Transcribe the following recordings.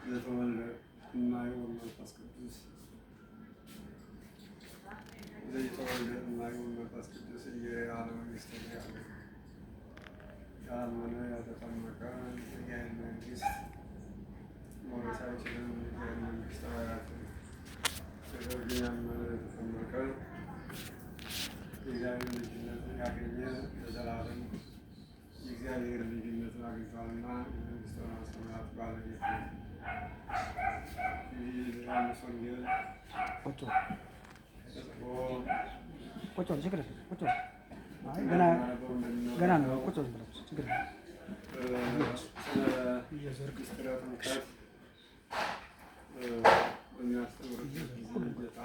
ዘተወልደ እማይ ወመንፈስ ቅዱስ ዘይተወልደ እማይ ወመንፈስ ቅዱስ እየያለ መንግስተ እግዚአብሔር። ያላመነ ያልተጠመቀ የእግዚአብሔር መንግስት መውረስ አይችልም። የእግዚአብሔር መንግስት አያትም። ነገር ግን ያመነ የተጠመቀ የእግዚአብሔር ልጅነትን ያገኘ ለዘላለም የእግዚአብሔር ልጅነትን አግኝቷልና የመንግስተ ሰማያት ባለቤት ነው። ይህ ዮሐንስ ወንጌል ቁጭ ተጽፎ ቁጭ በል፣ ችግር የለም። ቁጭ በል። አይ ገና ገና ነው። ቁጭ በል ብለው ችግር የለም። ስለ እየዞርክ ምስጢረ ጥምቀት በሚያስተምርበት ጊዜ ጌታ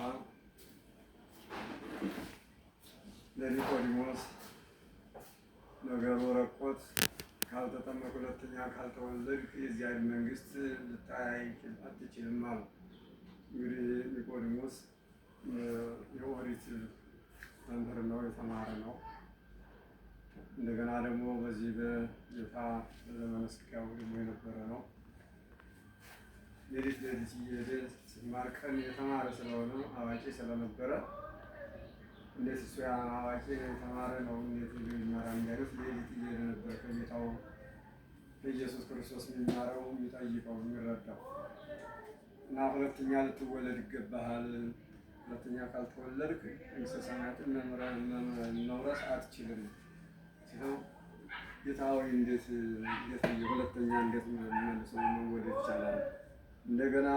ለኒቆዲሞስ ነገሩ ረቆት ካልተጠመቅ ሁለተኛ ካልተወለድክ የእግዚአብሔር መንግስት ልታይ አትችልም አለው። እንግዲህ ኒቆዲሞስ የኦሪት መምህር ነው፣ የተማረ ነው። እንደገና ደግሞ በዚህ በጌታ በዘመነ ስጋው ደግሞ የነበረ ነው። ሌሊት ሌሊት እየሄደ ሲማር ቀን የተማረ ስለሆነ አዋቂ ስለነበረ እንዴት እሱ ያ አዋቂ የተማረ ነው እንዴት ሄዶ ይማራል እንዳሉት ሌሊት እየሄደ ነበር ከጌታው ከኢየሱስ ክርስቶስ የሚማረው፣ የሚጠይቀው፣ የሚረዳው። እና ሁለተኛ ልትወለድ ይገባሃል፣ ሁለተኛ ካልተወለድክ መንግሥተ ሰማያትን መውረስ አትችልም ሲለው ጌታ ሆይ እንዴት እንዴት ሁለተኛ እንዴት መልሶ መወለድ ይቻላል? እንደገና